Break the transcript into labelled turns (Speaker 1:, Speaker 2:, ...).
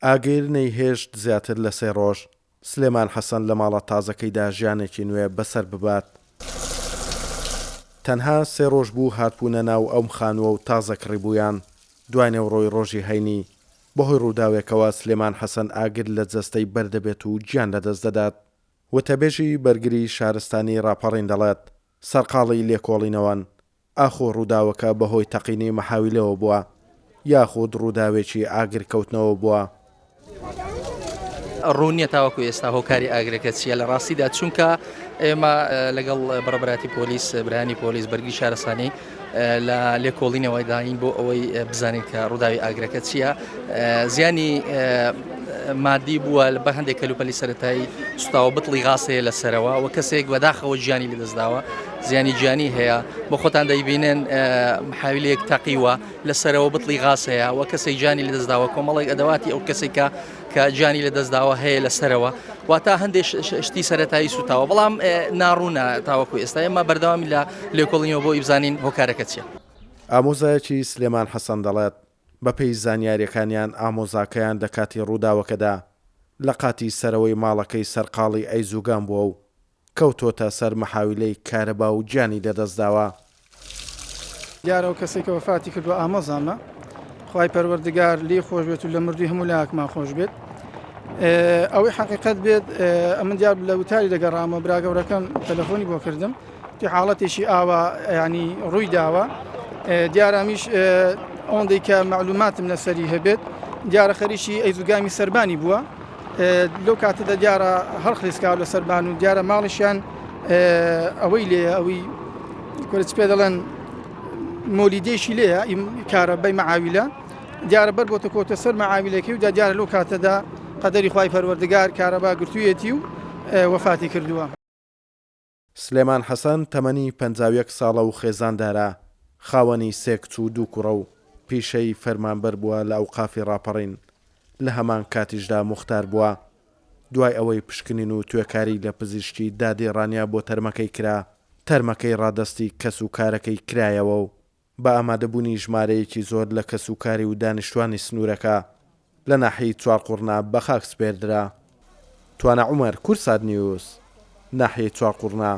Speaker 1: ئاگر نەیهێشت زیاتر لە سێ ڕۆژ سلێمان حەسەن لە ماڵە تازەکەیدا ژیانێکی نوێ بەسەر ببات. تەنها سێ ڕۆژ بوو هاتبوونە ناو ئەم خانووە و تازە کڕیبوویان. دوانێوڕۆی ڕۆژی هەینی، بەهۆی ڕووداوێکەوە سلێمان حەسەن ئاگر لە جەستەی بەردەبێت و گیان لەدەست دەدات. وتەبێژی بەرگری شارستانی ڕاپەڕین دەڵێت، سەرقاڵی لێکۆڵینەوەن ئاخۆ ڕووداوەکە بەهۆی تەقینی مەحاویلەوە بووە یاخود ڕووداوێکی ئاگرکەوتنەوە بووە؟
Speaker 2: ڕوون نییە تاوەکو ئێستا هۆکاری ئاگرەکە چییە لە ڕاستیدا چونکە ئێمە لەگەڵ بەڕێوەبەرایەتی پۆلیس برایانی پۆلیس بەرگری شارستانی لە لێکۆڵینەوەی داین بۆ ئەوەی بزانین کە ڕووداوی ئاگرەکە چییە زیانی مادی بووە بە هەندێک کەلوپەلی سەتایی سوتاوە بتڵی غاز هەیە لە سەرەوە و کەسێک بەداخەوە گیانی لەدەستداوە زیانی گیانی هەیە بۆ خۆتان دەیبینن حاویلەیەک تەقیوە لە سەرەوە بتڵی غاز هەیە و کەسێک گیانی لەدەستداوە کۆمەڵێک ئەدەواتی ئەو کەسێکە کە گیانی لەدەستداوە هەیە لە سەرەوە واتا هەندێک شتی سەتایی سوتاوە بەڵام ناڕوونە تاوەکو ئێستا ئێمە بەردەوامی لە لێکۆڵینەوە بۆ ئیبزانین هۆکارەکە چییە.
Speaker 1: ئامۆزایەکی سلێمان حەسەن دەڵێت، بەپێی زانیارییەکانیان ئامۆزاکەیان لە کاتی ڕووداوەکەدا لە قاتی سەرەوەی ماڵەکەی سەرقاڵی ئەیزوگان بووە و کەوتۆتە سەر مەحاویلەی کارەبا و گیانی لەدەستداوە.
Speaker 3: دیارە ئەو کەسەی کە وەفاتی کردووە ئامۆزامە، خوای پەروەردگار لێی خۆش بێت و لە مردووی هەموو لایەکمان خۆش بێت. ئەوەی حەقیقەت بێت ئەمن دیار لە وتاری دەگەڕامەوە برا گەورەکەم تەلەفۆنی بۆ کردم وتی حاڵەتێکی ئاوا ینی ڕووی داوە دیارە ئەمیش ئەوەندەی کە مەعلوماتم لەسەری هەبێت دیارە خەریکی ئەیزوگامی سەربانی بووە لەو کاتەدا دیارە هەڵخلیسکاو لە سەربان و دیارە ماڵیشیان ئەوەی لێ ئەوەی کورە چ پێ دەڵێن مۆلیدێکی لێیە کارەبای مەعاویلە دیارە بەر بۆتە کۆتە سەر مەعاویلەکەی و دا دیارە لەو کاتەدا قەدەری خوای پەروەردگار کارەبا گرتوویەتی و وەفاتی کردووە.
Speaker 1: سلێمان حەسەن تەمەنی 51 ساڵە و خێزاندارە، خاوەنی سێ کچ و دوو کوڕە و پیشەی فەرمانبەر بووە لە ئەوقافی ڕاپەڕین، لە هەمان کاتیشدا موختار بووە. دوای ئەوەی پشکنین و توێکاری لە پزیشکی دادی ڕانیە بۆ تەرمەکەی کرا، تەرمەکەی ڕادەستی کەسوکارەکەی کرایەوە و بە ئامادەبوونی ژمارەیەکی زۆر لە کەسوکاری و دانیشتوانی سنوورەکە لە ناحیەی چوارقوڕنە بەخاک سپێردرا. توانا عومەر، کوردسات نیوز، ناحیەی چوارقوڕنە.